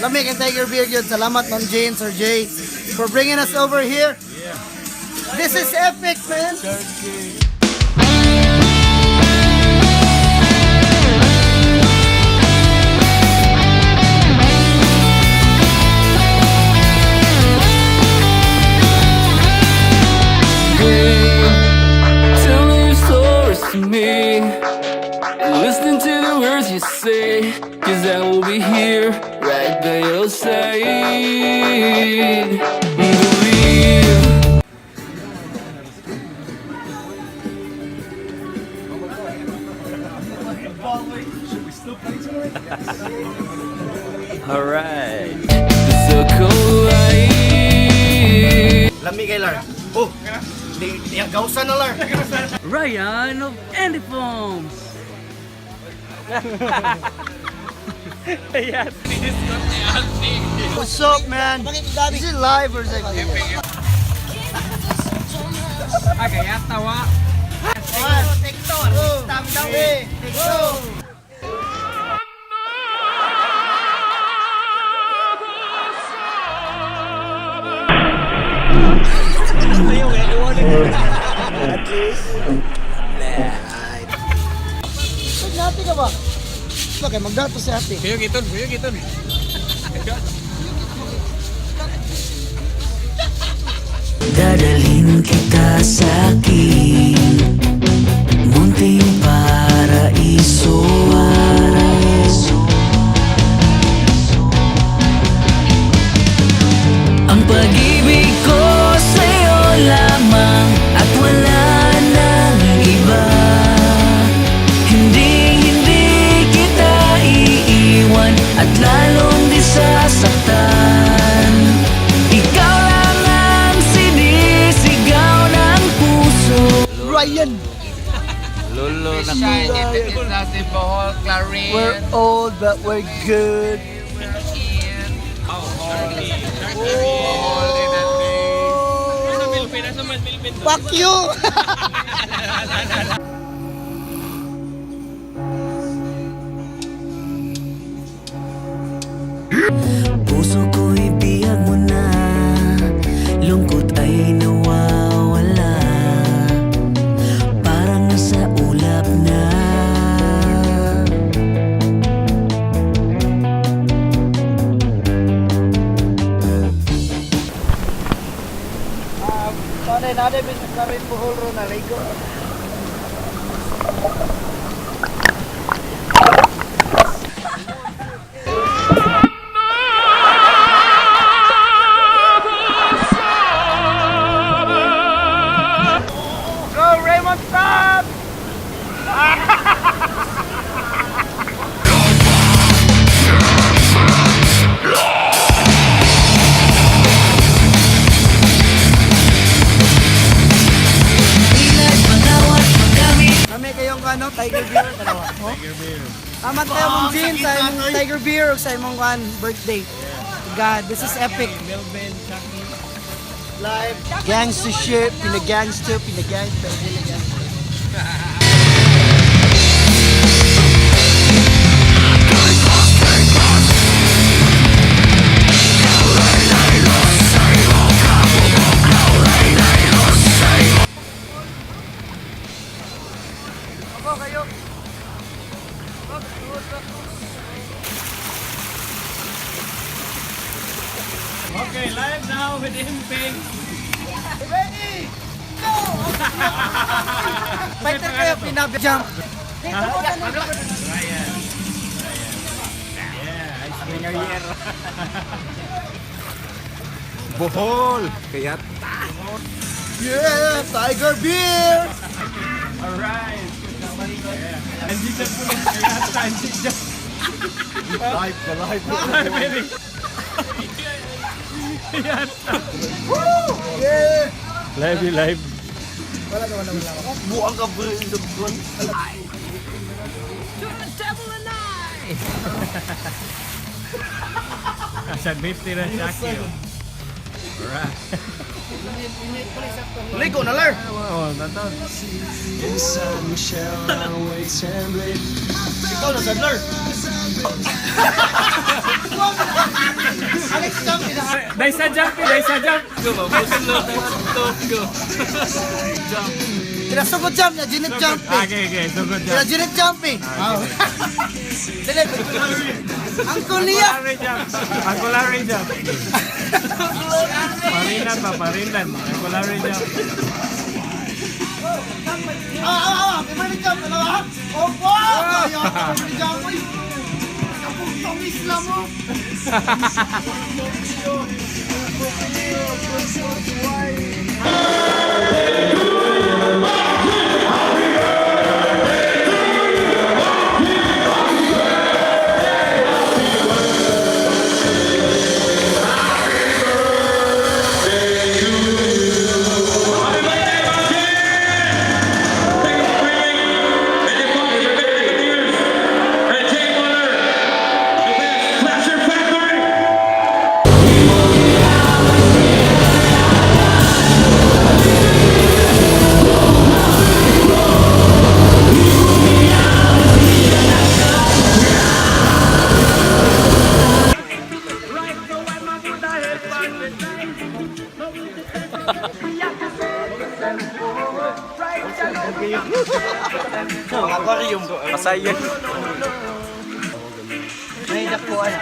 Lamig and Tiger Beer yun. Salamat, Ma'am Jane, Sir Jay, for bringing us over here. This is epic, man. Tell me your stories to me. Listen to the words you say. 'Cause I will be here right by your side. Believe. Alright. The circle light. Lami kay Lar. Oh, di, di gausan na Lar. Ryan of Andy Foams. What's up, man? Is it live or is it? One, two, three, go. Nati ka ba? Okay, magdato si ate. Kuya Giton, Kuya Giton. Dadalhin kita sa aking munting paraiso, paraiso. Ang pag-ibig ko sa'yo lamang at wala nang iba. Hindi, hindi kita iiwan at lalong di sasaktan. Ikaw lang ang sinisigaw ng puso. Ryan! Lolo na We're old but we're good. Fuck you! Puso ko'y bihag mo na. Lungkot ay nawawala. Parang nasa ulap na. Sana na bisa kami buhol ro na ligo. Go Raymond Stop! Kami kayong ano, Tiger Beer kanawa. Tiger Beer. Amat kayo mong gin sa imong Tiger Beer o sa imong kan birthday. God, this is epic. Live. Gangster shit, pina-gangster, pina-gangster, pina-gangster. Ako kayo. Okay, live now with Imping. Ready? Go! Fighter kayo, pinab-jump. Bohol! Kaya Yeah, Tiger Beer! Alright. Yeah. Andiyan po lang. Kaya andiyan. Live na live. Yeah! Live, live. Wala na, wala, wala. Buang ka bro in the gun. Sa 50 na Jackie. Alright. Ligo na, Lar! Oh, nandun. Ikaw na, Sadler! Dahil sa jump eh, dahil sa jump. Go, mabuslo na to. Go. Kila sugod jump na Janet jump eh. Okay, so good Kila jump. Janet jump eh. Dili. Ang kuliya. Larry jump. Ako Larry jump. Parinan ba, parinan. Ako Larry jump. Ah, ah, ah, Kimberly jump, ano ah? Opo! Kaya Kimberly jump, uy! Kapugtong Islam mo! Flasher Factory! Aquarium. Pasayan. May dakuan.